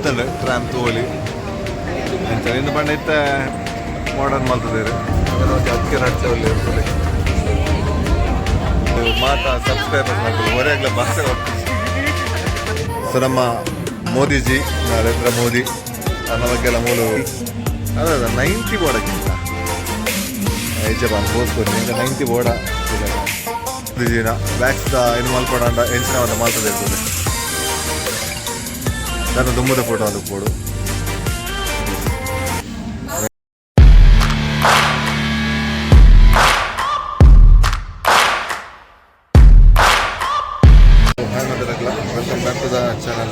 ಬತ್ತಂಡು tram ತೋಲಿ. ಎಂಚ ಇಂದು ಪಂಡ ಇತ್ತೆ ಮಾಡರ್ನ್ ಮಲ್ತದೇರು. ಅಕ್ಕಿ ರಟ್ಟೆ ಒಳ್ಳೆ. ಮಾತಾ ಸಬ್ಸ್ಕ್ರೈಬರ್ಸ್ ನಕುಲು ಒರೆಗ್ಲ ಭಾಷೆ. ಸೊ ನಮ್ಮ ಮೋದಿಜಿ, ನರೇಂದ್ರ ಮೋದಿ ನಮಗೆಲ್ಲ ಮೂಲು. ಅದ 90 ಬೋಡಕ್ಕಿಂತ ಐಜೆ ಬಾನ್ ಬೋಸ್ಕೊರಿ. ಈಗ 90 ಬೋಡ ಮೋದಿಜಿನ ವ್ಯಾಕ್ಸ್ ಇದು ಮಲ್ಪಡಂಡ ಎಂಚಿನ ಒಂದು ಮಲ್ತದೆ ಇರ್ತದೆ. ನಾನು ದುಮ್ಮದ ಫೋಟೋ ಅದಕ್ಕೆ ಕೊಡು. ಹಾಯ್ ಮಾತಾಡಕ್ಲ, welcome back to the channel.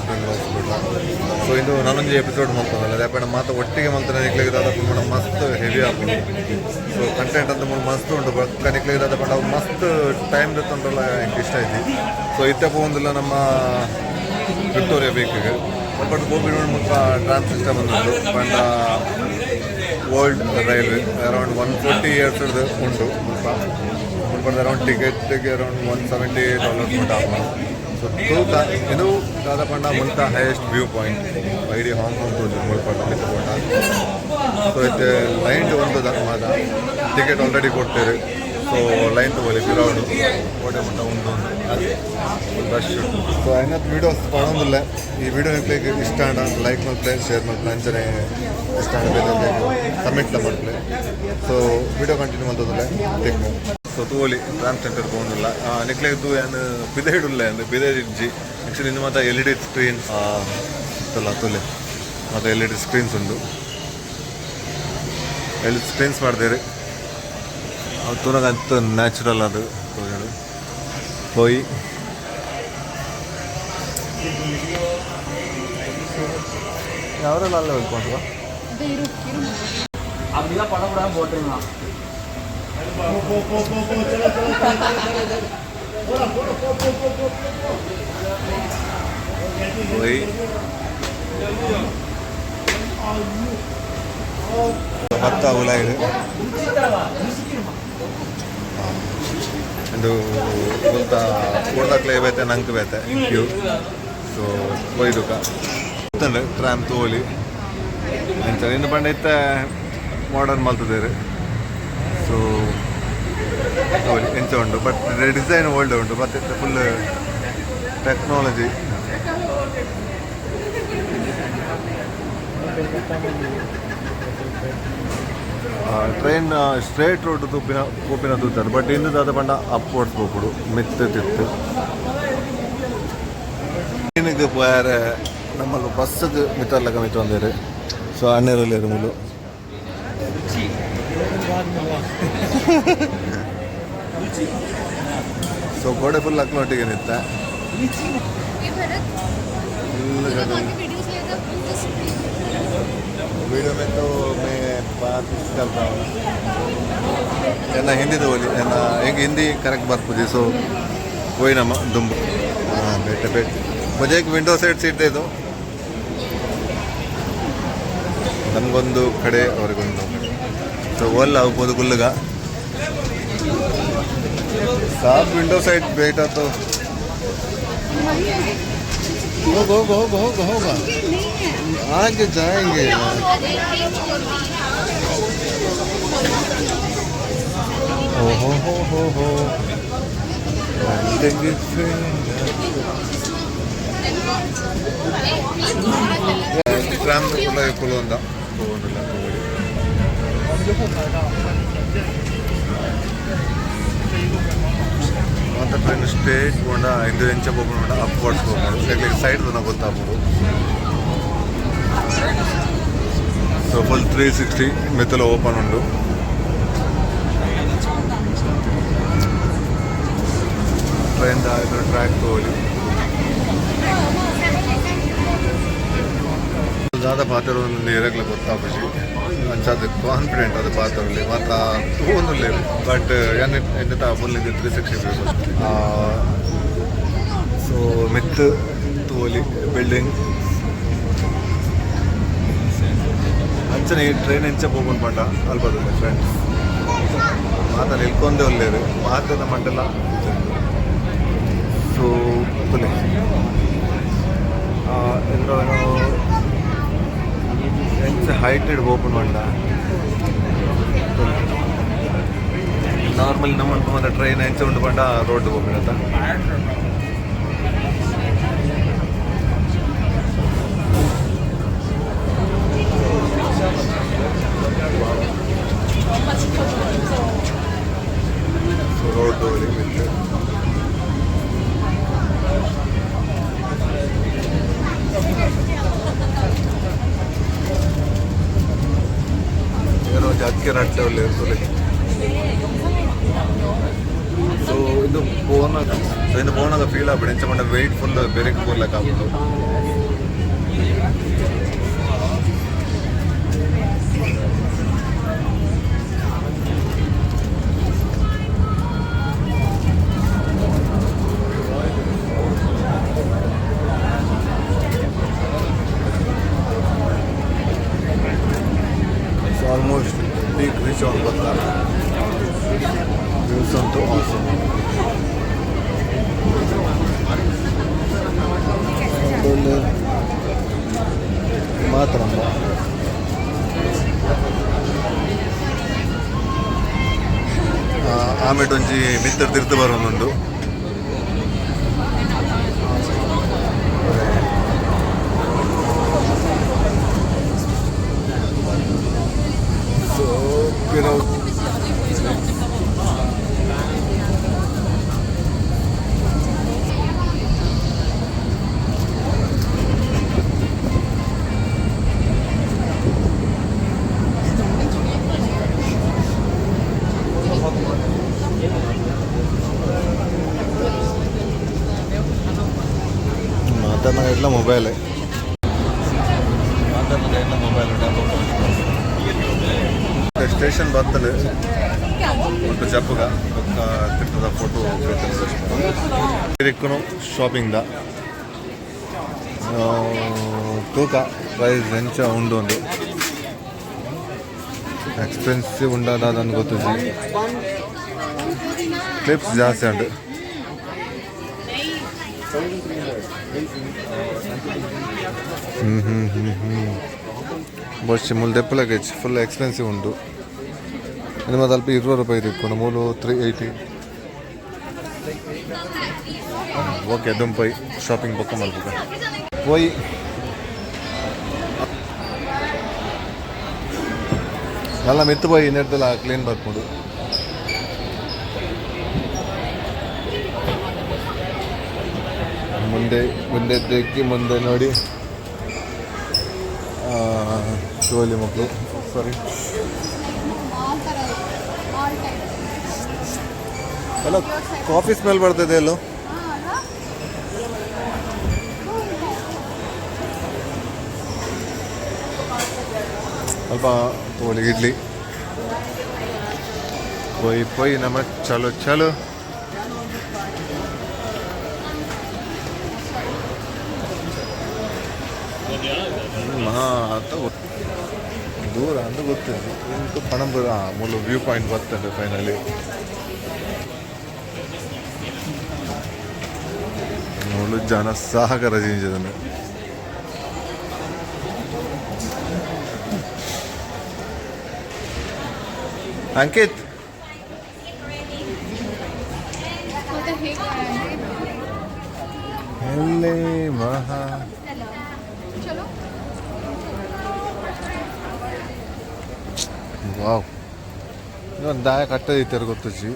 So ಇದು ನಾನೊಂದು ಎಪಿಸೋಡ್ ಮಲ್ತೊಂದಲ್ಲ ಯಾಕಂದ್ರೆ ಮಾತ ಒಟ್ಟಿಗೆ ಮಲ್ತನೆ. ನಿಕ್ಲೆಗ್ ದಾದ ಪಂಡ ಮಸ್ತ್ ಹೆವಿ ಆಪುಂಡು. ಸೊ ಕಂಟೆಂಟ್ ಅಂತ ಮೂಲು ಮಸ್ತ್ ಉಂಟು. ಬೊಕ್ಕ ನಿಕ್ಲೆಗ್ ದಾದ ಪಂಡ ಅವು ಮಸ್ತ್ ಟೈಮ್ ದೆತ್ತೊಂಡಲ ಎಂಕ್ ಇಷ್ಟ ಆಯ್ತು. ಸೊ ಇತ್ತೆ ಪೋವೊಂದುಲ್ಲ ನಮ್ಮ ವಿಕ್ಟೋರಿಯಾ ಬೇಕಿಗೆ. ಬಟ್ ಗೋಬಿ ಮುಲ್ಪ ಟ್ರಾಮ್ ಸಿಸ್ಟಮ್ ಉಂಟು. ಪಂಡ old railway around 140 years ಉಂಟು ಮುಲ್ಪ. ಮುಲ್ಪ ಅರೌಂಡ್ ಟಿಕೆಟ್ಗೆ ಅರೌಂಡ್ $170 ಮುಟ್ಟ ಆಪುಂಡು. ಸೊ ತೂಕ ಇದು ದಾದ ಪಂಡ ಮುಲ್ತ ಹೈಯೆಸ್ಟ್ ವ್ಯೂ ಪಾಯಿಂಟ್ ಇಡೀ ಹಾಂಗ್ಕಾಂಗ್ ತೋಜುಂಡು ಮುಲ್ಪ ಮಿತ್ತ್ ಪೋಂಡ. ಸೊ ಇತ್ತೆ ಲೈನ್ ಒಂದು ಮಾತ ಟಿಕೆಟ್ ಆಲ್ರೆಡಿ ಕೊಡ್ತೇವೆ. ಸೊ ಲೈನ್ ತಗೊಳ್ಳಿ ಪಿರೌಡು ಕೋಟೆ ಮುಟ್ಟ ಉಂಟು ರಶ್. ಸೊ ಐನತ್ ವೀಡಿಯೋಸ್ ಪಡೊಂದಿಲ್ಲ. ಈ ವಿಡಿಯೋ ನಿಕ್ಲೆಗ್ ಇಷ್ಟ ಆಂಡ ಲೈಕ್ ಮಲ್ಪಲೆ, ಶೇರ್ ಮಲ್ಪಲೆ, ಅಂಚನೆ ಇಷ್ಟ ಆಂಡ ಬೇತೆ ಕಮೆಂಟ್ಲ ಮಲ್ಪಲೆ. ಸೊ ವಿಡಿಯೋ ಕಂಟಿನ್ಯೂ ಮಲ್ತೊಂದುಲ್ಲೆ. ಟೇಕ್. ಸೊ ತೂವೊಲಿ, ಟ್ರಾಮ್ ಸೆಂಟರ್ ಪೋವೊಂದುಲ್ಲ. ನಿಕ್ಲೆಗ್ ತೂ ಯಾನ್ ಪಿದೈಡುಲ್ಲೆ ಅಂದ್ ಪಿದೈಡ್ ಇಜ್ಜಿ. ಆಕ್ಚುಲಿ ಇಂದು ಮಾತ ಎಲ್ಇಡಿ ಸ್ಕ್ರೀನ್ ಇತ್ತಲ್ಲ, ತೂಲೆ, ಮಾತ ಎಲ್ಇಡಿ ಸ್ಕ್ರೀನ್ಸ್ ಉಂಡು. ಎಲ್ ಸ್ಕ್ರೀನ್ಸ್ ಮಾಡ್ದೇರು. ಅವು ತೂನಗ ಅಂತ ನ್ಯಾಚುರಲ್ ಅದು ತೋಜುಂಡು. ಪೋಯಿ ಯಾವ್ರೆಲ್ಲ ಅಲ್ಲೇ ಹೋಗ್ಕೊಂಡು. அப்படிலாம் பண்ணக்கூடாது போட்டிருந்தான். പോയി ಭತ್ತ ಉಲಾಯಿಡು ಇಂದು ಮುಲ್ತ ಊರ್ದಕ್ಲೆ ಬೇತೆ, ನಂಕ್ ಬೇತೆ ಕ್ಯೂ. ಸೊ ಪೋಯ್ದುಕ ಟ್ರಾಮ್ ತೋಲಿ. ಎಂಚ ಇಂದು ಪಂಡ ಇತ್ತೆ ಮಾಡರ್ನ್ ಮಲ್ತದೇರು. ಸೊ ತೋಲಿ ಎಂಚ ಉಂಟು. ಬಟ್ ಡಿಸೈನ್ ಓಲ್ಡ್ ಉಂಟು, ಬಟ್ ಇತ್ತೆ full technology. Train straight road ತೂಪಿನ ಪೋಪಿನ ತೂತಾರೆ. ಬಟ್ ಇಂದು ದಾದ ಪಂಡ ಅಪ್ವರ್ಡ್ಸ್ ಪೋಪುಡು, ಮಿತ್ತು ತಿತ್ತು. ಟ್ರೈನಿಗೆ ಪೋಯಾರೆ ನಮ್ಮಲ್ಲಿ ಬಸ್ಸಿಗೆ ಮಿತ್ತರ್ಲಕ ಮಿತ್ತು ಬಂದೇರು. ಸೊ ಅಣ್ಣರಲ್ಲಿ ಮೂಲು. ಸೊ ಗೋಡೆ ಫುಲ್ ಅಕ್ಲೊಟ್ಟಿಗೆ ನಿತ್ತ. ये भरत. ಫುಲ್. वीडियोस लेगा. वीडियो में तो मैं बात करता हूँ ಎನ್ನ ಹಿಂದಿದ ಒಲಿ ಎನ್ನ ಹೆಂಗೆ ಹಿಂದಿ ಕರೆಕ್ಟ್ ಬರ್ಪುಜಿ. ಸೊ कोई ನಮ್ಮ ದುಂಬು. हाँ बेटे, बैठ, मुझे एक विंडो साइड सीट दे दो. ನಮಗೊಂದು ಕಡೆ, ಅವ್ರಿಗೊಂದು ಕಡೆ. ಸೊ ಒಲ್ಲ ಆಗ್ಬೋದು ಗುಲ್ಲಗ साहब, विंडो साइड बैठा तो होगा होगा होगा होगा होगा, आगे जाएंगे. ओहो हो हो हो. ಟ್ರಾಮ್ ಕುಲೊಂದ ತಗೊಂಡಿಲ್ಲ. ಮಾತ ಟ್ರೈನ್ ಸ್ಟ್ರೇಟ್ ಪೋಂಡ ಇಂದು ಎಂಚ ಪೋಪುಂಡು, ಅಪ್ವರ್ಡ್ಸ್ ಪೋಪುಂಡು. ಲೈಕ್ ಸೈಡ್ ತೂನ ಗೊತ್ತಾಪುಂಡು. ಸೊ ಫುಲ್ 360 ಮಿತ್ತಲ ಓಪನ್ ಉಂಡು. ಟ್ರೈನ್ ಟ್ರ್ಯಾಕ್ ತೋಲಿ. ದಾದ ಪಾತೆರೊಂದು ಇರಗ್ಲ ಗೊತ್ತಾಪುಜಿ. ಅಂಚಾದ್ ಕಾನ್ಫಿಡೆಂಟ್ ಅದು ಪಾತೆರೊಲಿ ಮಾತ ತೂವೊಂದುಲ್ಲೆರ್. ಬಟ್ ಯಾನ್ ಎನ್ನತ ಫುಲ್ 360 ವ್ಯೂ. ಸೊ ಮಿತ್ತ್ ತೂವೊಲಿ ಬಿಲ್ಡಿಂಗ್. ಅಂಚನೆ ಈ ಟ್ರೈನ್ ಎಂಚ ಪೋಪುಂಡು ಪಂಡ ಅಲ್ಪದುಲ್ಲೆ ಫ್ರೆಂಡ್ಸ್. ಮಾತ ನಿಲ್ಕೊಂದೇ ಉಲ್ಲೆರ್ ಮಾತೆರ್ನ ಮಂಡಲ. ಸೊ ತೂಲೆ. ಎದುರು ಹೈಟೆಡ್ ಓಪನ್ ಉಂಡ. ನಾರ್ಮಲ್ ನಮ್ಮ ಮಾತ್ರ ಟ್ರೈನ್ ಎಂಚ ಉಂಡು ಪಂಡ ರೋಡ್ ಓಪನ್ ಅಂತ. ಸೊ ರೋಡ್ ಮಿತ್ತು. ಏನೋ ಒಂಜಿ ಅಕ್ಕೆ ರಟ್ಟೆ ಒಳ್ಳೆ ಇರ್ತದೆ. ಸೊ ಇದು ಪೋನಾಗ, ಸೊ ಇದು ಪೋನಾಗ ಫೀಲ್ ಆಗ್ಬಿಡಿ ಎಂಚ ಪಂಡ ವೆಯ್ಟ್ ಫುಲ್ ಬೆರಿಕ್ ಪೋರ್ಲಕ್ಕ ಆಗ್ಬಿಟ್ಟು. ಸೊ ಆಲ್ಮೋಸ್ಟ್ ಪೀಕ್ ರೀಚ್ ಆಗಿ ಬರ್ತಾರೆ. ವ್ಯೂಸ್ ಅಂತೂ ಆಸಮ್. ಮಾತ್ರ ಆಮೇಲೆ ಒಂಜಿ ಮಿತ್ತರ್ ತಿರ್ತು ಬರೋನುಂಡು. ಸೊ ಪಿರವು ಮಾತಾಡ ಎಲ್ಲ ಮೊಬೈಲ್, ಮಾತಾಡ ಎಲ್ಲ ಮೊಬೈಲ್. ಸ್ಟೇಷನ್ ಬರ್ತದೆ, ಒಟ್ಟು ಜಪ್ಪುಗ ಬೊಕ್ಕ ತಿರ್ತದ ಫೋಟೋ. ಇದಕ್ಕೂ ಶಾಪಿಂಗ್ the ತೂಕ ಪ್ರೈಸ್ ಎಂಚ ಉಂಡು. ಒಂದು ಎಕ್ಸ್ಪೆನ್ಸಿವ್ ಉಂಡಾದ ಅದನ್ನು ಗೊತ್ತಿಜಿ. ಕ್ಲಿಪ್ಸ್ ಜಾಸ್ತಿ ಉಂಟು. ಹ್ಞೂ ಹ್ಞೂ ಹ್ಞೂ ಹ್ಞೂ ಬೊಚ್ಚಿ ಮೂಲು ದೆಪ್ಪಲಗೇಜ್ ಫುಲ್ ಎಕ್ಸ್ಪೆನ್ಸಿವ್ ಉಂಟು. ನಿಮ್ಮ ಅಲ್ಪ 20 ರೂಪಾಯಿ ತಿಕ್ಕೊಂಡು ಮೂಲು 380. ಓಕೆ, ದುಂಪೈ ಶಾಪಿಂಗ್ ಬೊಕ್ಕ ಮಲ್ಪುಗ ಪೋಯಿ. ನಲ್ಲ ಮಿತ್ತು ಪೋಯಿ ನೆಡ್ದಲ್ಲ ಕ್ಲೀನ್ ಬರ್ಕೊಂಡು. ಮುಂದೆ ಮುಂದೆ ತೆಕ್ಕಿ ಮುಂದೆ ನೋಡಿ ಶಿವಲಿ ಮಕ್ಕಳು. ಸಾರಿ. ಮಾಲ್ ಥರ ಇದೆ, ಮಾಲ್ ಟೈಪ್. ಎಲ್ಲ ಕಾಫಿ ಸ್ಮೆಲ್ ಬರ್ತದೆ ಎಲ್ಲೋ. ಹಾಂ ಅಲ್ವಾ? ಸ್ವಲ್ಪ ತೋಲಿ ಇಡ್ಲಿ. ಪೋಯಿ ಪೋಯಿ ನಮ್ಮ, ಚಲೋ ಚಲೋ. ಮಾತ ದೂರ ಅಂತ ಗೊತ್ತಿದೆ ಇಂತು ಪಣಂಬೂರ ಮೂಲ ವ್ಯೂ ಪಾಯಿಂಟ್ ಬರ್ತದೆ ಫೈನಲಿ. ಮೂಲು ಜನ ಸಾಗರ ಜಿಂಜದನ್ನು. ಅಂಕಿತ್. ಮತ್ತೆ ಹೇಗೆ? ಎಲ್ಲೇ ಮಹಾ. ಚಲೋ. ವಾವ್, ಇನ್ನೊಂದು ದಾಯ ಕಟ್ಟದೈತೆ ಗೊತ್ತುಜಿ.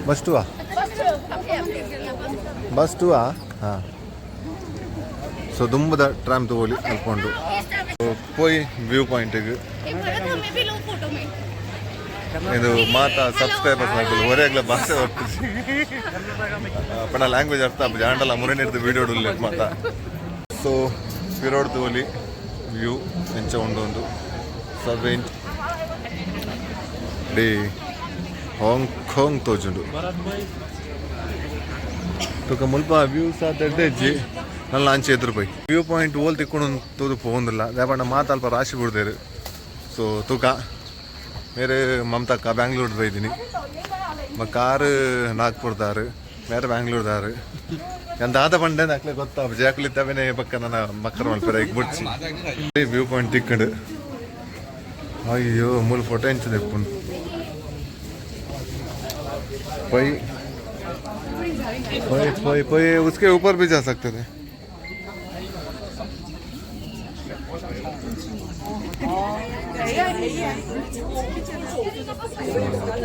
Bus ಟೂವಾ, bus ಟೂವಾ. ಹಾಂ, ಸೊ ದುಂಬದ ಟ್ರಾಮ್ ತಗೋಲಿ ಅಲ್ಕೊಂಡು ಪೋಯಿ ವ್ಯೂ ಪಾಯಿಂಟಿಗೆ. ए भरत, हमें भी लो फोटो में. ಇದು ಮಾತಾ ಸಬ್ಸ್ಕ್ರೈಬರ್ಸ್ ನಕುಲು ಒರೆಗ್ಲ ಭಾಷೆ ಬರ್ತಿಜಿ ಪಂಡ ಲ್ಯಾಂಗ್ವೇಜ್ ಅರ್ಥ ಆಪುಜಿ. ಆಂಡಲ ಮುರೆನಿಡ್ದು ವೀಡಿಯೋ ಉಲ್ಲೆರ್ ಮಾತ. ಸೊ ಪಿರೋಡ್ ತೋಲಿ ವ್ಯೂ ಎಂಚ ಉಂಡು. ಒಂದು sub inch D Hong Kong ತೋಜುಂಡು. ತುಕ ಮುಲ್ಪ ವ್ಯೂಸ್ ಆದ ಎಡ್ಡೆ ನಲ್ಲ ಅಂಚೆ ಎದುರು ಪೋಯಿ ವ್ಯೂ ಪಾಯಿಂಟ್ ಓಲ್ ತಿಕ್ಕೊಂಡು ತೂದು ಪೋಂದಿಲ್ಲ. ದಾಯೆಪಂಡ ಮಾತ ಅಲ್ಪ ರಾಶಿ ಬಿಡ್ದೇರು. ಸೊ ತೂಕ ಮೇರೆ ಮಮತಕ್ಕ ಬ್ಯಾಂಗ್ಳೂರ್ ಬೈದಿನಿ, ಕಾರು ನಾಗ್ಪುರ್ದಾರು. ಮೇರೆ ಬ್ಯಾಂಗ್ಳೂರ್ದಾರು. ಎಂತ ಆದ ಪಂಡೆ ಅಕ್ಲೆ ಗೊತ್ತಾ ಜಾಕುಲಿತ್ತವೇನೆ ಪಕ್ಕ ನನ್ನ ಮಕ್ಕಳ ಮಲ್ಪರ ಈಗ ಬುಡ್ಚಿ. View point ತಿಕ್ಕಂಡು. ಅಯ್ಯೋ, ಮೂಲ ಫೋಟೋ ಎಂಚದ ಇಪ್ಪುಂಡು. ಪೈ पई पई पई, उसके ऊपर भी जा सकते थे.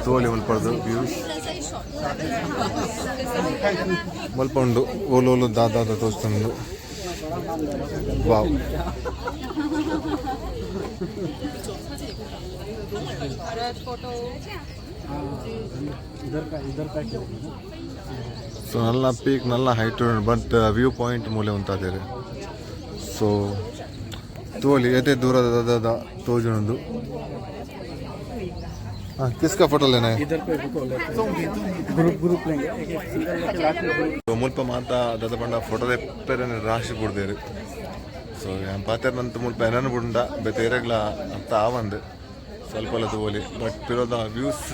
ತೋಲಿ ಮುಲ್ಪರ್ದು ವ್ಯೂಸ್ ಮುಲ್ಪ ಉಂಡು. ಓಲು ಓಲು ದಾದ ತೋಚ್ತುಂಡು. ವಾವ್. इधर का, इधर का. ಸೊ ನಲ್ಲ peak, Nalla height, but view point ಮೂಲೆ ಉಂತಾದೇರು. ಸೊ ತೋಲಿ ಏತೆ ದೂರದ ದಾದ ತೋಜುಂಡು. हाँ, किसका फोटो लेना है? इधर पे फोटो लेते हैं, ग्रुप ग्रुप लेंगे, एक एक सिंगल लेके लास्ट में group. ಮುಲ್ಪ ಮಾತ ದದ ಪಂಡ ಫೋಟೋ ದೆಪ್ಪೆರನೆ ರಾಶಿ ಬುಡ್ದೇರು. ಸೊ ಯಾನ್ ಪಾತೆರ್ನಂತ ಮುಲ್ಪ ಎನನ್ ಬುಂಡ ಬೇತೆ ಏರೆಗ್ಲ ಅರ್ಥ ಆವಂದು. ಸ್ವಲ್ಪ ತೋಲಿ, ಬಟ್ ಪಿರೋದ ವ್ಯೂಸ್.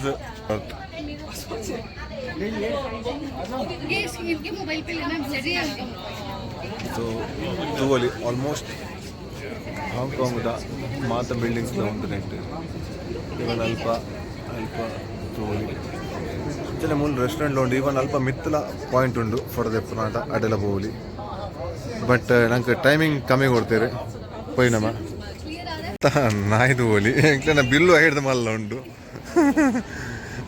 ये इनके मोबाइल पे लेना जरूरी है. ಸೊ ತೂವೊಲಿ, ಆಲ್ಮೋಸ್ಟ್ ಹಾಂಗ್ಕಾಂಗ್ದ ಮಾತ ಬಿಲ್ಡಿಂಗ್ಸ್ ಉಂಟು ನೆಟ್. ಇವನ್ ಅಲ್ಪ ಅಲ್ಪ ತೂವೊಲಿ. ಅಂಚನೆ ಮೂಲು ರೆಸ್ಟೋರೆಂಟ್ ಉಂಡು. ಇವನ್ ಅಲ್ಪ ಮಿತ್ತಲ ಪಾಯಿಂಟ್ ಉಂಡು ಫೋಟೋ ದೆಪ್ಪುನಾಟ, ಅಡೆಲ ಪೋವೊಲಿ. ಬಟ್ ನಂಗೆ ಟೈಮಿಂಗ್ ಕಮ್ಮಿ ಕೊಡ್ತೇವೆ. ಪೋಯಿ ನಮ್ಮ ನಾಯ್ದು ಹೋಲಿ. ಎಂಕ್ಲೆನ ಬಿಲ್ಲು ಹಿಡ್ದು ಮಲ್ಲ ಉಂಡು.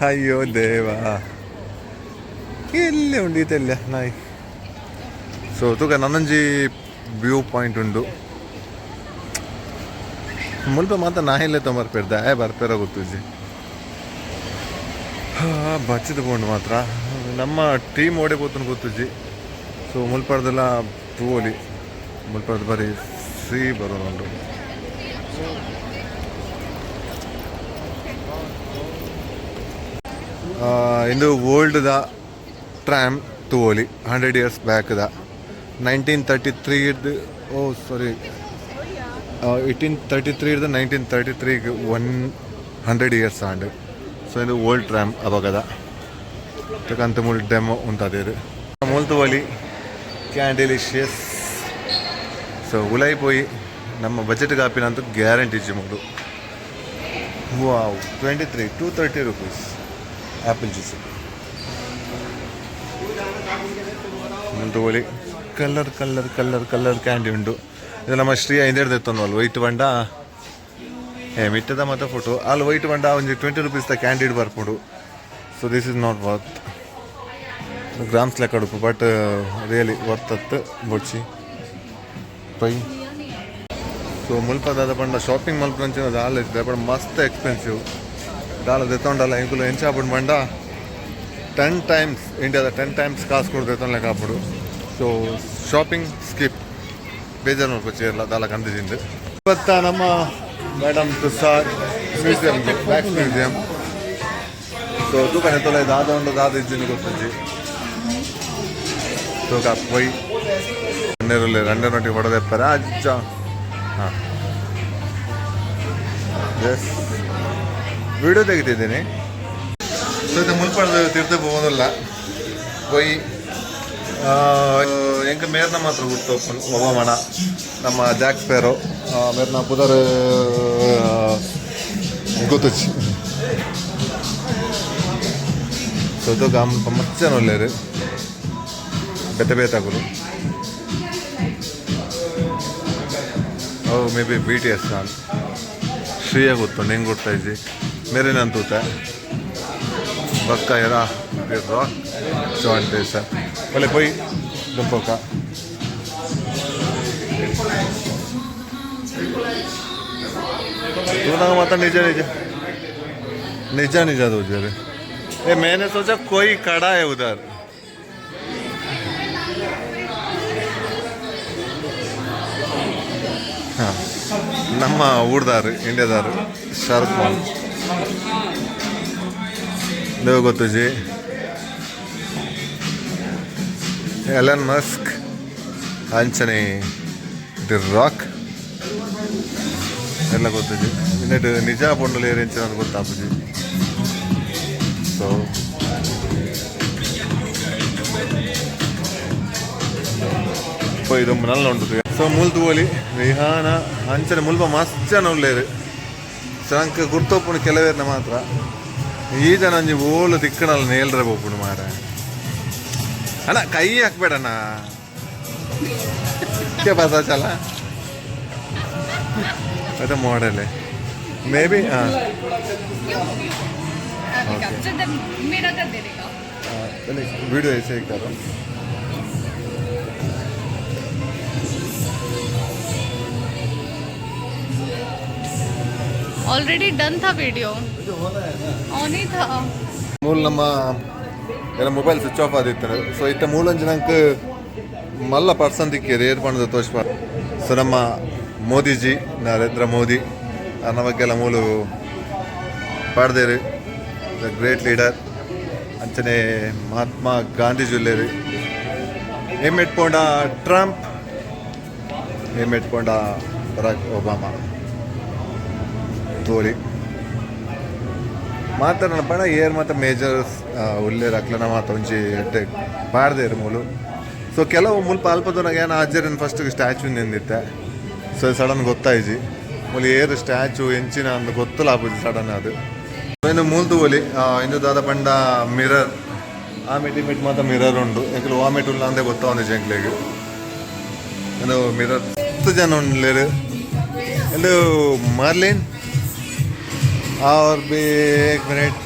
ಅಯ್ಯೋ ದೇವಾ, ಎಲ್ಲೆ ಉಂಡು ಈತೆಲ್ಲ ನಾಯಿ. ಸೊ ತೂಕ, ನನೊಂಜಿ ವ್ಯೂ ಪಾಯಿಂಟ್ ಉಂಡು. ಮುಲ್ಪ ಮಾತ ನಾಯಿಲೆ ತೊಂಬರ್ಪೇರ್, ದಾಯ ಬರ್ಪೇರ ಗೊತ್ತುಜಿ. ಬಚ್ಚಿದ ಪೋಂಡು ಮಾತ್ರ. ನಮ್ಮ ಟೀಮ್ ಓಡೆ ಪೋತುನು ಗೊತ್ತುಜಿ. ಸೊ ಮುಲ್ಪರ್ದೆಲ್ಲ ತೂವೊಲಿ. ಮುಲ್ಪರ್ದ ಬರೀ ಸೀ ಬರೋದುಂಡು. ಇಂದು ಓಲ್ಡ್ the tram ತೂವೊಲಿ, 100 years ಬ್ಯಾಕ್ದ, 1933. ಓ ಸಾರಿ, 1833 ಇರ್ದು 1933ಗೆ 100 ಇಯರ್ಸ್ ಆಂಡ್. ಸೊ ಇದು ಓಲ್ಡ್ ಟ್ರಾಮ್ ಅಪಗದ. ತಕಂತ ಮೂಲು ಡೆಮೋ ಉಂತಾದೇರು. ಮೂಲು ತೂವೊಲಿ, ಕ್ಯಾಂಡಿಲಿಷಿಯಸ್. ಸೊ ಉಲೈ ಪೋಯಿ ನಮ್ಮ ಬಜೆಟ್ ಕಾಪಿನಂತೂ ಗ್ಯಾರಂಟಿ ಇಜ್ಜಿ ಮೂಲು. Wow, 23, ₹230 apple juice. ತಗೊಳ್ಳಿ, colour colour colour colour candy ಉಂಟು. ಇದು ನಮ್ಮ ಶ್ರೀ ಐಂದೇಡ್ದು ಎತ್ತೊಂದು ವೈಟ್ ಬಂಡ. ಏ ಮಿಟ್ಟದ ಮಾತ ಫೋಟೋ ಅಲ್ಲಿ. ವೈಟ್ ಬಂಡ ಒಂಜಿ 20 ರುಪೀಸ್ ದ ಕ್ಯಾಂಡಿಡ್ ಬರ್ಪುಂಡು. So this is not worth. Grams ಲೆಕ್ಕ ಉಪ್ಪು, ಬಟ್ ರಿಯಲಿ ವರ್ತ್ ಅತ್ತು, ಬೊಡ್ಚಿ ಪೈ. ಸೊ ಮುಲ್ಪ ದಾದ ಪಂಡ ಶಾಪಿಂಗ್ ಮಲ್ಪುನಂಚಿನ ದಾಲ ಇತ್ತೆ, ಬಟ್ ಮಸ್ತ್ ಎಕ್ಸ್ಪೆನ್ಸಿವ್. ದಾಲ ದೆತ್ತೊಂಡಲ್ಲ ಎಂಕುಲು ಎಂಚ ಆಪುಂಡು ಪಂಡ, 10 ಟೈಮ್ಸ್, ಇಂಡಿಯಾದ 10 ಟೈಮ್ಸ್ ಕಾಸು ಕೊಡ್ದು ದೆತ್ತೊನ್ಲೆಕ್ಕ ಆಪುಂಡು. ಸೊ ಶಾಪಿಂಗ್ ಸ್ಕಿಪ್. ಬೇಜಾರು ಮಲ್ಪೊಚ್ಚಿ ಏರ್ಲ ದಾಲ ಕಂದಿಜಿಂದು. ಇವತ್ತ ನಮ್ಮ madam Tussauds museum, wax museum. So ತೂಕನೆ ತೊಲೆ ದಾದ ಉಂಡು, ದಾದ ಇಜ್ಜಿಂದು ಗೊತ್ತುಜ್ಜಿ. ತೂಕ ಪೋಯ್ ರಣ್ಣೇರುಲ್ಲೆ, ರಣ್ಣೇರೊಟ್ಟಿಗೆ ಫೋಟೋ ದೆಪ್ಪರ ಅಜ್ಜ. ಹಾಂ, ಎಸ್, ವಿಡಿಯೋ ತೆಗಿತಿದ್ದೀನಿ. ಸೊ ಇದು ಮುಲ್ಪದ ತೀರ್ಥ ಹೋಗೋದಿಲ್ಲ. ಪೋಯಿ ಎಂಕ್ ಮೇರ್ನ ಮಾತ್ರ ಗುರ್ತು ಒಬಾಮಣ, ನಮ್ಮ ಜಾಕ್ ಸ್ಪೇರೋ. ಮೇರ್ನ ಪುದರ್ ಗೊತ್ತುಜ್ಜಿ. ಸೊ ತೂಕ, ಮಸ್ತ್ ಜನ ಉಲ್ಲೆರ್, ಬೇತೆ ಬೇತೆ ಅಕುಲು. ಅವು ಮೇ ಬಿ ಬಿಟಿಎಸ್. ನಾನು ಶ್ರೀಯ ಗೊತ್ತುಂಡು, ಹೆಂಗೆ ಗೊತ್ತಾ ಇಜ್ಜಿ. ಮೇರಿನ ತೂತ ಬಕ್ಕ ಎರ ರಾಕ್ ಜಾನ್ ಟೇಸರ್ ಒಳ್ಳೆ ಪೋಯ್ ದುಂಪೊಕ. ತೂನಾಗ ಮಾತ್ರ ನಿಜ ನಿಜ निजा निजा दो. ए, मैंने सोचा कोई खड़ा है उधर. ಹಾ, ನಮ್ಮ ಊರ್ದಾರು, ಇಂಡಿಯಾದಾರು, ಶಾರುಖ್ ಖಾನ್. ದೇವ್ ಗೊತ್ತುಜಿ. ಎಲನ್ ಮಸ್ಕ್, ಅಂಚನೆ the rock ಎಲ್ಲ ಗೊತ್ತುಜಿ. ಇನ್ನೆಟ್ ನಿಜ ಪೊಂಡಲು ಏರೆಂಚಿನ ಗೊತ್ತಾಪುಜಿ. ಸೊ ಇದು ನಲ್ಲ ಉಂಟು. ಸೊ ಮೂಲ್ ತೂವೊಲಿ ರಿಹಾನ ಅಂಚನೆ ಮುಲ್ಪ ಮಸ್ತ್ ಜನ ಉಲ್ಲೆರ್. ಸೊ ಅಂಕ ಗುರ್ತೋಪುಂಡು ಕೆಲವೇರ್ನ ಮಾತ್ರ. ಈ ಜನ ಒಂಜಿ ಓಲು ತಿಕ್ಕಣಲ್ಲ ನೇಲ್ರೆ ಪೋಪುಂಡು ಮಾರೆ. ಅಣ್ಣ, ಕೈ ಹಾಕ್ಬೇಡಣ್ಣ. के पता चला ಅದು मॉडल है मे बी. हाँ. मेरा कर देने का. पहले वीडियो ऐसे ही करो. ऑलरेडी डन था, वीडियो ऑन ही था. ಮೂಲ ನಮ್ಮ ಎಲ್ಲ ಮೊಬೈಲ್ ಸ್ವಿಚ್ ಆಫ್ ಆದಿತ್ತಾರೆ. ಸೊ ಇತ್ತ ಮೂಲೊಂಜಿ ನಂಕ್ ಮಲ್ಲ ಪರ್ಸನ್ ತಿಕ್ಕಿಯರು, ಏರ್ ಪಂಡದ ತೋಷ್ಪ. ಸೊ ನಮ್ಮ ಮೋದಿಜಿ, ನರೇಂದ್ರ ಮೋದಿ ಅನ್ನ ಬಗ್ಗೆ ಎಲ್ಲ ಮೂಲು ಪಾಡ್ದೇರು, the great leader. ಅಂಚನೆ ಮಹಾತ್ಮ ಗಾಂಧೀಜಿ ಉಲ್ಲೇರು. ಏಮೆಟ್ ಪೋಂಡ ಟ್ರಂಪ್, ಏಮೆಟ್ ಪೋಂಡ ಬರಾಕ್ ಒಬಾಮಾ ತೋರಿ. ಮಾತಾಡೋಣ ಪಂಡ ಏರ್ ಮಾತ ಮೇಜರ್ ಉಲ್ಲೇರು, ಅಕ್ಲನ ಮಾತ ಒಂಜಿ ಎಡ್ಡೆ ಪಾಡ್ದೇರು ಮೂಲು. ಸೊ ಕೆಲವು ಮುಲ್ಪ ಅಲ್ಪದನಾಗ ಏನ ಅಜ್ಜರಿನ ಫಸ್ಟ್ ಸ್ಟ್ಯಾಚು ನಿಂದಿತ್ತೆ. ಸೊ ಸಡನ್ ಗೊತ್ತಾಯ್ಜಿ ಮೂಲು ಏರು ಸ್ಟ್ಯಾಚು ಎಂಚಿನ ಅಂದ್ ಗೊತ್ತಲ್ಲ ಆಪುಜಿ ಸಡನ್ ಅದು. ಇನ್ನು ಮೂಲ್ ತೂವೊಲಿ. ಇಂದು ದಾದ ಪಂಡ ಮಿರರ್. ಆ ಮೆಟಿ ಮೆಟ್ ಮಾತ ಮಿರರ್ ಉಂಡು. ಎಂಕುಲು ಆ ಮೆಟ್ ಉಲ್ಲ ಅಂದೇ ಗೊತ್ತಾವಂದಿಜ್ಜಿ ಎಂಕ್ಲೆಗ್. ಇಂದು ಮಿರರ್. ಮಸ್ತ್ ಜನ ಉಲ್ಲೆರ್. ಇಂದು ಮರ್ಲಿನ್ और भी. एक मिनट,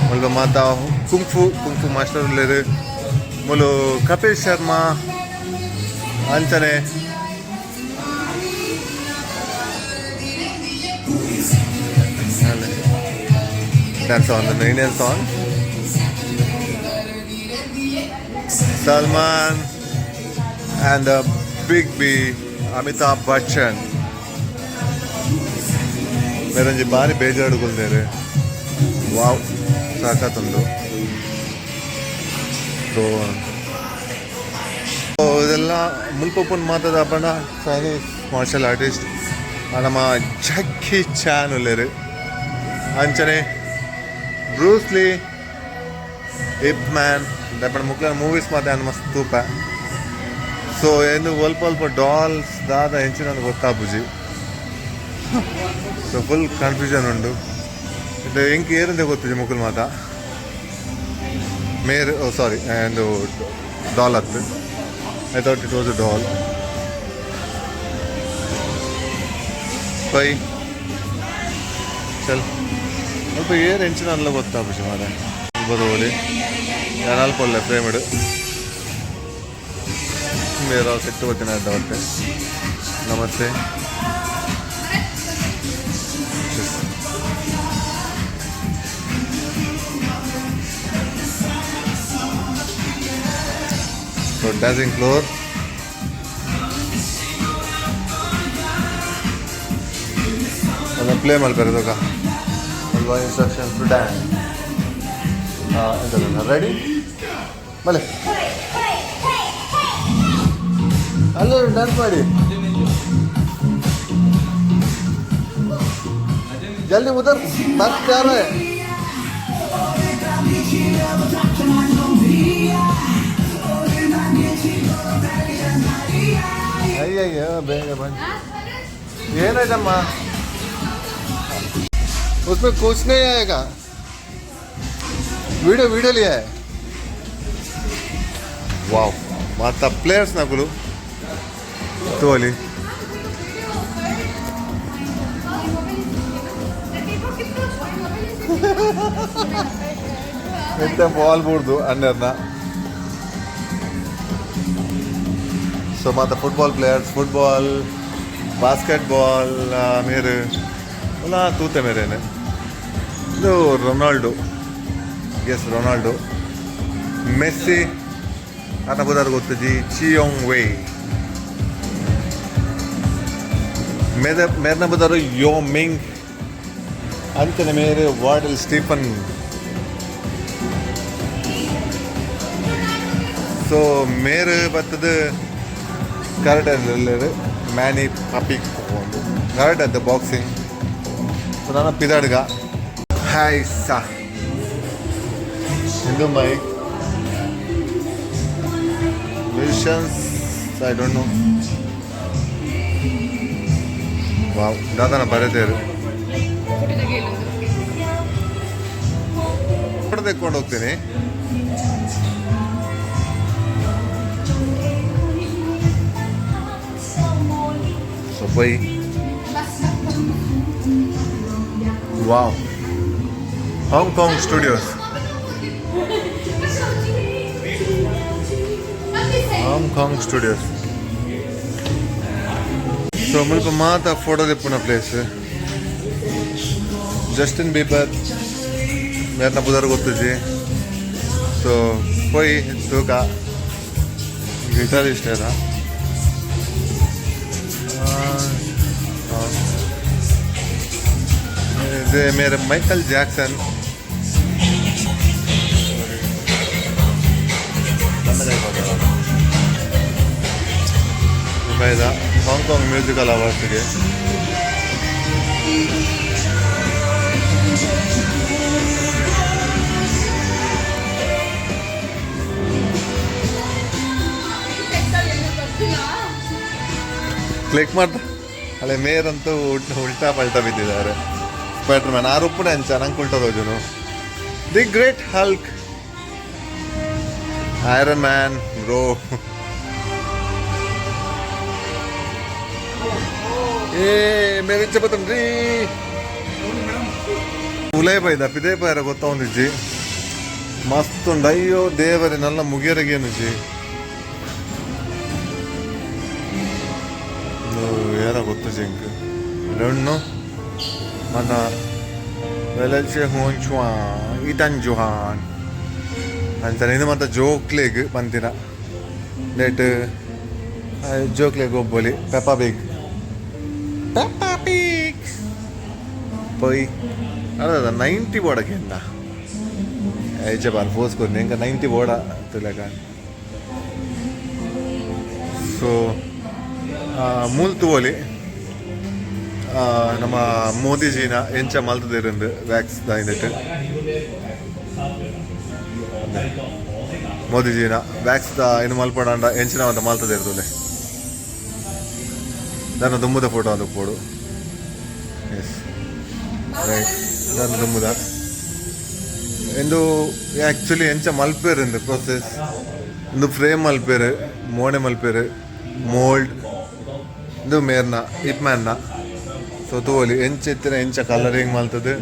ಮುಲ್ಪ ಮಾತ ಕುಂಫು ಕುಂಫು ಮಾಸ್ಟರ್ ಉಲ್ಲೆರ್ ಮೂಲು. ಕಪಿಲ್ ಶರ್ಮಾ ಅಂಚನೆ dance on the Indian song. Salman and the Big B, Amitabh Bachchan. ಮೇರೊಂಜಿ ಬಾರಿ ಬೇಜಾರು ಕುಲ್ದೇರು. ವಾವ್, ಸಾಕಾತುಂಡು. ಸೊ ಇದೆಲ್ಲ ಮುಲ್ಪ ಉಪ್ಪುನ ಮಾತದ ಪಂಡ ಚೈನೀಸ್ ಮಾರ್ಷಲ್ ಆರ್ಟಿಸ್ಟ್ ನಮ್ಮ ಜಕ್ಕಿ ಚಾನ್ ಉಲ್ಲೆರ್. ಅಂಚನೆ ಬ್ರೂಸ್ಲಿ, ಇಪ್ ಮ್ಯಾನ್ ದಪ್ಪಣ ಮುಕ್ಲ ಮೂವೀಸ್ ಮಾತ ಯಾನ್ ಮಸ್ತ್ ತೂಪ. ಸೊ ಏನು ಒಲ್ಪ ಒಲ್ಪ ಡಾಲ್ಸ್ ದಾದ ಎಂಚಿನ ಗೊತ್ತಾಪುಜಿ. ಸೊ ಫುಲ್ ಕನ್ಫ್ಯೂಷನ್ ಉಂಡು. ಇದು ಎಂಕ್ ಏರಂದೆ ಗೊತ್ತಿದೆ ಮುಕುಲ್ ಮಾತ. ಮೇರ್, ಓ ಸಾರಿ, ಒಂದು ಡಾಲ್ ಅತ್ತು. I thought it was a doll. Bye, ಚಲ್. ಅಲ್ಪ ಏರ್ ಎಂಚಿನ ಅಲ್ಲ ಗೊತ್ತಾಪುಜಿ ಮಾರೆ. ಬರೋಲಿ ಯಾನ್ ಅಲ್ಪ ಒಲ್ಲೆ ಫ್ರೇಮ್ ಇಡು. ಮೇರ ಸೆಟ್ ಗೊತ್ತಿನ ಅಡ್ಡ. ನಮಸ್ತೆ. So dancing floor. ಅದನ್ನ ಪ್ಲೇ ಮಲ್ಪೆರೆ ತೂಕ. ಅಲ್ವಾ ಇನ್ಸ್ಟ್ರಕ್ಷನ್ಸ್ ಟು ಡ್ಯಾನ್ಸ್ ಎಂತ. ರೆಡಿ ಬಲೆ, ಅಲ್ಲ, ಡ್ಯಾನ್ಸ್ ಮಾಡಿ ಜಲ್ದಿ. ಉಧರ್ ಬಸ್ जा रहा है. ಅಯ್ಯಯ್ಯೋ, ಬೇಗ ಬನ್ನಿ. ಏನಾಯ್ತಮ್ಮ? उसमें कुछ नहीं आएगा. वीडियो वीडियो लिया है. ವಾವ್, ಮಾತ ಪ್ಲೇಯರ್ಸ್ ನಕುಲು ತೋಲಿ. ಎಂತ ಬಾಲ್ ಬೂಡ್ದು ಅನ್ನರ್ನ. ಸೊ ಮಾತ football players, football, basket ball ಮೇರು ಎಲ್ಲ ತೂತೆ ಮೇರೇನೆ. ಇದು ರೊನಾಲ್ಡೋ, ಎಸ್, ರೊನಾಲ್ಡೋ, ಮೆಸ್ಸಿ ಆತ ಬುದಾರ್ ಗೊತ್ತುಜಿ. ಚಿಯೋಂಗ್ ವೇ ಮೇದ ಮೇರ್ನ ಬುದಾರು ಯೋ ಮಿಂಗ್. ಅಂಚನೆ ಮೇರೆ ವಾರ್ಡಲ್ ಸ್ಟೀಫನ್. ಸೊ ಮೇರು ಬತ್ತದ ಕರೆಕ್ಟ್ ಮ್ಯಾನಿ ಪಪಿ ಕರೆಕ್ಟ್ ಅಂತ ಬಾಕ್ಸಿಂಗ್. ಸೊ ನಾನು ಪಿದಾಡ್ಗ. ಹಾಯ್ ಸಾ, ಇದು mic. Musicians, I don't know. Wow, ದಾದನ ಬರೆದೇರು ಫೋಟೋ ತೆಕ್ಕೊಂಡು ಹೋಗ್ತೀನಿ. So bye. Wow, Hong Kong Studios, Hong Kong Studios. So ಮುಲ್ಪ ಮಾತ ಫೋಟೋ ದೆಪ್ಪುನ ಪ್ಲೇಸ್. ಜಸ್ಟಿನ್ ಬೀಬರ್ ಮೇರ್ನ ಪುದರ್ ಗೊತ್ತುಜಿ. ಸೊ ಪೋಯಿ ತೂಕ. ಗಿಟಾರಿಸ್ಟ್ ಅದ. ಇದು ಮೇರೆ ಮೈಕಲ್ ಜಾಕ್ಸನ್. ಮುಂಬೈದ ಹಾಂಗ್ಕಾಂಗ್ ಮ್ಯೂಸಿಕಲ್ ಅವಾರ್ಡ್ಸ್ಗೆ. ಕ್ಲಿಕ್ ಮಾಡ್ತಾ ಅಲ್ಲೇ ಮೇಯರ್ ಅಂತೂ ಉಲ್ಟಾ ಪಲ್ಟಾ ಬಿದ್ದಿದ್ದಾರೆ. ಸ್ಪೈಡರ್ ಮ್ಯಾನ್ ಆರು ಉಪ್ಪುನ ಅಂಚ ನಂಗೆ ಉಲ್ಟಾ ತೋಜುನು. The Great Hulk, Iron Man bro. ಏ ಮೇರೆ ಬತ್ತನ್ರಿ ಉಲೇ ಬೈದ ಪಿದೇ ಬೈರ ಗೊತ್ತವನಿಜ್ಜಿ. ಮಸ್ತ್ ಉಂಡು. ಅಯ್ಯೋ ದೇವರೇ, ನಲ್ಲ ಮುಗಿಯರಗೇನುಜಿ ಏರ ಗೊತ್ತು ಜಿಂಕ್ ರೆಣ್ಣು ಮನ ವೆಲಚೆ ಹೂನ್ ಚುವಾನ್ ಇಟನ್ ಜುಹಾನ್ ಅಂಚನೆ. ಇದು ಮಾತ ಜೋಕ್ಲೆಗ್ ಪಂತಿನ ಲೇಟ್ ಜೋಕ್ಲೆಗ್ ಒಬ್ಬೊಲಿ. ಪೆಪ್ಪಾ ಬಿಗ್, ಪೆಪ್ಪಾ ಪಿಗ್ ಪೊಯ್. ಅದ 90 ಬೋಡಕ್ಕೆ ಎಂದ ಐಚೆ ಬಾರ್ ಫೋರ್ಸ್ ಕೊರ್ನಿ ಎಂಕ 90 ಬೋಡ ತುಲಕ. ಸೊ ಮೂಲ್ ತೂವೊಲಿ ನಮ್ಮ ಮೋದಿಜಿನ ಎಂಚ ಮಲ್ತುದೆರಿಂದು ವ್ಯಾಕ್ಸ್ ದ ಇಂದೆಟ್. ಮೋದಿಜಿನ ವ್ಯಾಕ್ಸ್ ದ ಇನ್ನು ಮಲ್ಪಡಾಂಡ ಎಂಚಿನ ಅಂತ ಮಲ್ತುದೆರ್ ತೂಲೆ. ದಾನ ದುಂಬುದ ಫೋಟೋ ಅದು ಪೋಡು. ಎಸ್, ರೈಟ್, ದಾನ ದುಂಬುದ. ಇಂದು ಆ್ಯಕ್ಚುಲಿ ಎಂಚ ಮಲ್ಪೇರ್ ಇಂದು ಪ್ರೊಸೆಸ್. ಇಂದು ಫ್ರೇಮ್ ಮಲ್ಪೇರ್, ಮೋಣೆ ಮಲ್ಪೇರ್, ಮೋಲ್ಡ್. ಇಂದು ಮೇರ್ನ ಇಪ್ ಮ್ಯಾನ್ನ. ಸೊ ತೂವೊಲಿ ಎಂಚ ಇತ್ತಿನ ಎಂಚ ಕಲರಿಂಗ್ ಮಲ್ತದು.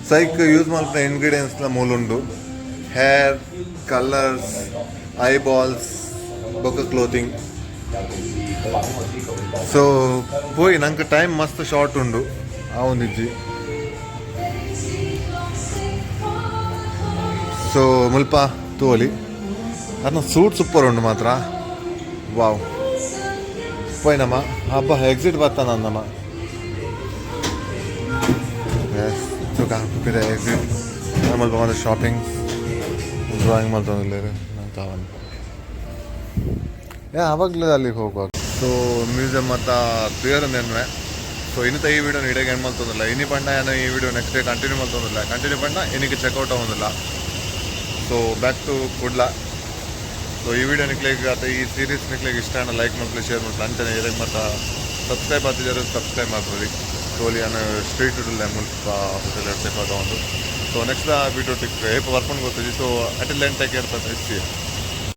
ಸೈಕ್ ಯೂಸ್ ಮಲ್ಪುನ ಇಂಗ್ರೀಡಿಯೆಂಟ್ಸ್ಲ ಮೂಲುಂಡು: ಹೇರ್, ಕಲರ್ಸ್, ಐಬಾಲ್ಸ್ ಬೊಕ್ಕ ಕ್ಲೋತಿಂಗ್. ಸೊ ಪೋಯಿ, ನಂಗೆ ಟೈಮ್ ಮಸ್ತ್ ಶಾರ್ಟ್ ಉಂಡು ಆವೊಂದಿಜ್ಜಿ. ಸೊ ಮುಲ್ಪ ತೂವೊಲಿ ಅರ್ನ ಸೂಟ್ ಸೂಪರ್ ಉಂಡು ಮಾತ್ರ. ವಾವ್. ಪೋಯ್ ನಮ್ಮ. ಹಬ್ಬ ಎಕ್ಸಿಟ್ ಬರ್ತಾನ ನಮ್ಮ. ಎಸ್, ತೂಕ ಎಕ್ಸಿಟ್. ಮುಲ್ಪ ಮಾತ್ರ ಶಾಪಿಂಗ್ ಡ್ರಾಯಿಂಗ್ ಮಲ್ತೊಂದುಲ್ಲೆರ್. ನಂಗೆ ಕಾವನ್ ಏ ಆವಾಗಲೇ ಅಲ್ಲಿಗೆ ಹೋಗುವಾಗ. ಸೊ ಮ್ಯೂಸಿಯಂ ಮತ್ತ ಕ್ಲಿಯರ್ ಅಂದೇನ್ವೆ. ಸೊ ಇನ್ನಿತ ಈ ವಿಡಿಯೋ ಇಡೀ ಎಂಡ್ ಮಲ್ತೊಂದಿಲ್ಲ. ಇನಿ ಪಂಡ ಏನು ಈ ವಿಡಿಯೋ ನೆಕ್ಸ್ಟ್ ಡೇ ಕಂಟಿನ್ಯೂ ಮಲ್ತೊಂದಿಲ್ಲ. ಕಂಟಿನ್ಯೂ ಪಂಡ ಇನಿಗೆ ಚೆಕ್ಔಟ್ ಆವೊಂದಿಲ್ಲ. So back to Kudla. So ಈ ವಿಡಿಯೋ ನಿಕ್ಲೆಗ್ ಅಥವಾ ಈ ಸೀರೀಸ್ ನಿಕ್ಲೆಗ್ ಇಷ್ಟ ಆಂಡ ಲೈಕ್ ಮಲ್ಪಲೆ, ಶೇರ್ ಮಲ್ಪಲೆ. ಅಂಚನೆ ಇರೆಗ್ ಮತ್ತ ಸಬ್ಸ್ಕ್ರೈಬ್ ಆತಿಜರ್ ಸಬ್ಸ್ಕ್ರೈಬ್ ಮಲ್ಪೊಲಿ. ತೋಲಿ ಅನ್ನ ಸ್ಟ್ರೀಟ್ ಉಲ್ಲ ಮುಲ್ಪ ಹೋಟೆಲ್ ಚೆಕ್ಔಟ್ ಆವೊಂದು. ಸೊ ನೆಕ್ಸ್ಟ್ ವಿಡಿಯೋ ತಿಕ್ ಏಪ ಬರ್ಪುಂಡು ಗೊತ್ತಿಜಿ. So until then, take care. See.